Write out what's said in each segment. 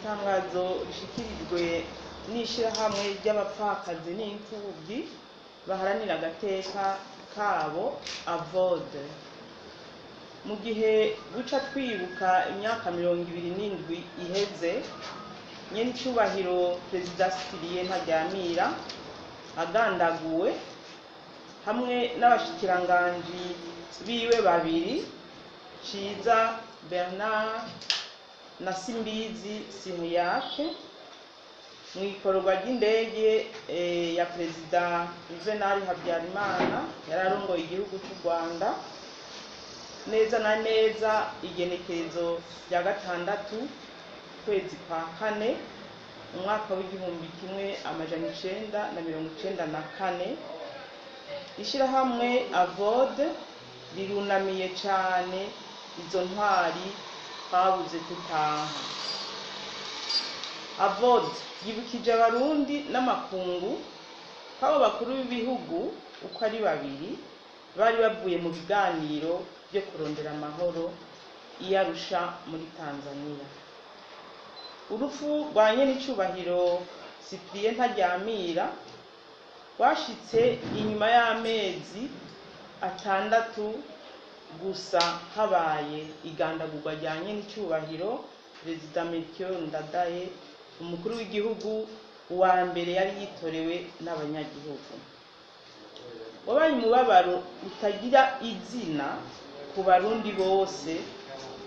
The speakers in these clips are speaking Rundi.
Itangazo rishikirijwe n'ishirahamwe ry'abapfakazi n'imfuvyi baharanira agateka kabo AVOD. Mu gihe buca twibuka imyaka 27 iheze nyenicubahiro Perezida Cyprien Ntaryamira agandaguwe hamwe n'abashikiranganji biwe babiri, Ciza Bernard na Simbizi Cyriaque, mw'ikorwa ry'indege ya Perezida Juvenal Habyarimana yari arongoye igihugu c'u Rwanda, neza na neza igenekerezo rya 6 kwezi kwa kane umwaka w'1994, ishirahamwe AVOD rirunamiye cane izo ntwari twabuze tutanka. AVOD yibukije abarundi n'amakungu ko abo bakuru b'ibihugu uko ari babiri bari bavuye mu biganiro vyo kurondera amahoro i Arusha muri Tanzania. Urupfu rwa nyenicubahiro Cyprien Ntaryamira rwashitse inyuma y'amezi 6 gusa habaye igandagurwa rya nyenicubahiro Perezida Melchior Ndadaye, umukuru w'igihugu wa mbere yari yitorewe n'abanyagihugu. Wabaye umubabaro utagira izina ku barundi bose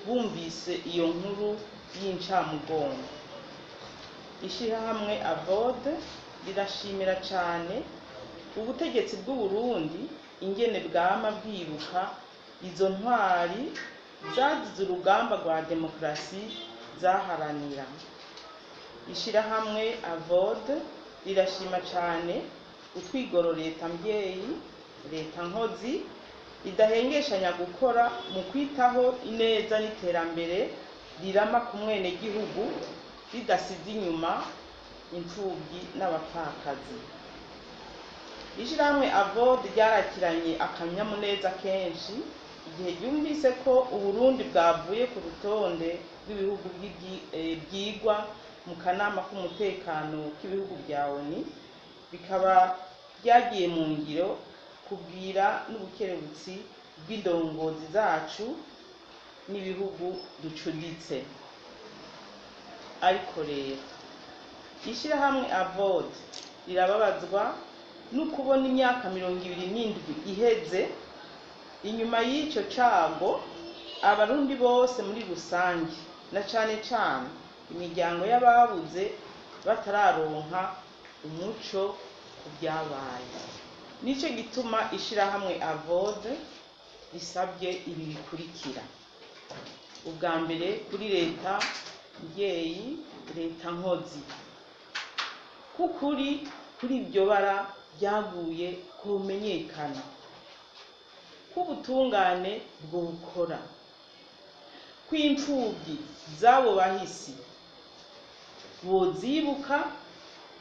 bumvise iyo nkuru y'incamugongo. Ishirahamwe AVOD rirashimira cane ubutegetsi bw'Uburundi ingene bwama bwibuka izo ntwari zazize urugamba rwa demokarasi zaharanira. Ishirahamwe AVOD rirashima cane utwigoro leta mvyeyi, leta nkozi idahengeshanya gukora mu kwitaho ineza n'iterambere rirama ku mwenegihugu, ridasize inyuma imfuvyi n'abapfakazi. Ishirahamwe AVOD ryarakiranye akanyamuneza kenshi igihe ryumvise ko Uburundi bwavuye ku rutonde rw'ibihugu vyigwa mu kanama k'umutekano k'ibihugu vya ONU, bikaba vyagiye mu ngiro kubwira n'ubukerebutsi bw'indongozi zacu n'ibihugu ducuditse. Ariko rero ishirahamwe AVOD rirababazwa no kubona imyaka 27 iheze inyuma y'ico cago abarundi bose muri rusange na cane cane imiryango y'ababuze batararonka umuco ku vyabaye. Nico gituma ishirahamwe AVOD risabye ibi bikurikira: ubwa mbere, kuri leta mvyeyi, leta nkozi, kukuri kuri iryo bara ryaguye kumenyekana, k'ubutungane bwokora, kw'imfuvyi z'abo bahisi bozibuka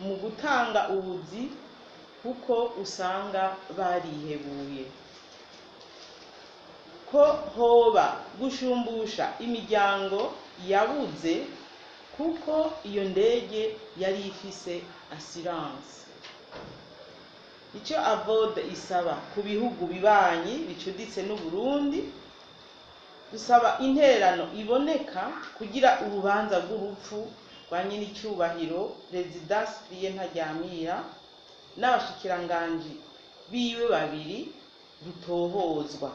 mu gutanga ubuzi kuko usanga barihebuye, ko hoba gushumbusha imiryango yabuze kuko iyo ndege yari ifise assurance. Ico AVOD isaba ku bihugu bibanyi bicuditse n'Uburundi, dusaba intererano iboneka kugira urubanza rw'urupfu rwa nyenicubahiro Perezida Cyprien Ntaryamira n'abashikiranganji biwe babiri rutohozwa,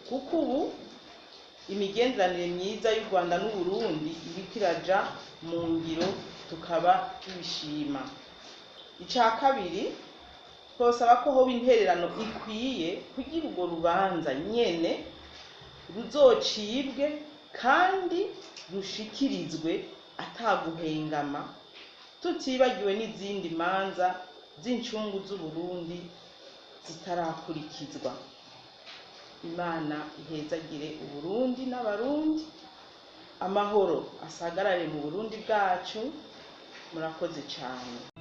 kuko ubu imigenderanire myiza y'u Rwanda n'Uburundi iriko iraja mu ngiro, tukaba tubishima. Ica kabiri, twosaba ko hoba intererano ikwiye kugira urwo rubanza nyene ruzocibwe kandi rushikirizwe ataguhengama, tutibagiwe n'izindi manza z'incungu z'Uburundi zitarakurikizwa. Imana ihezagire Uburundi n'abarundi, amahoro asagarare mu Burundi bwacu. Murakoze cane.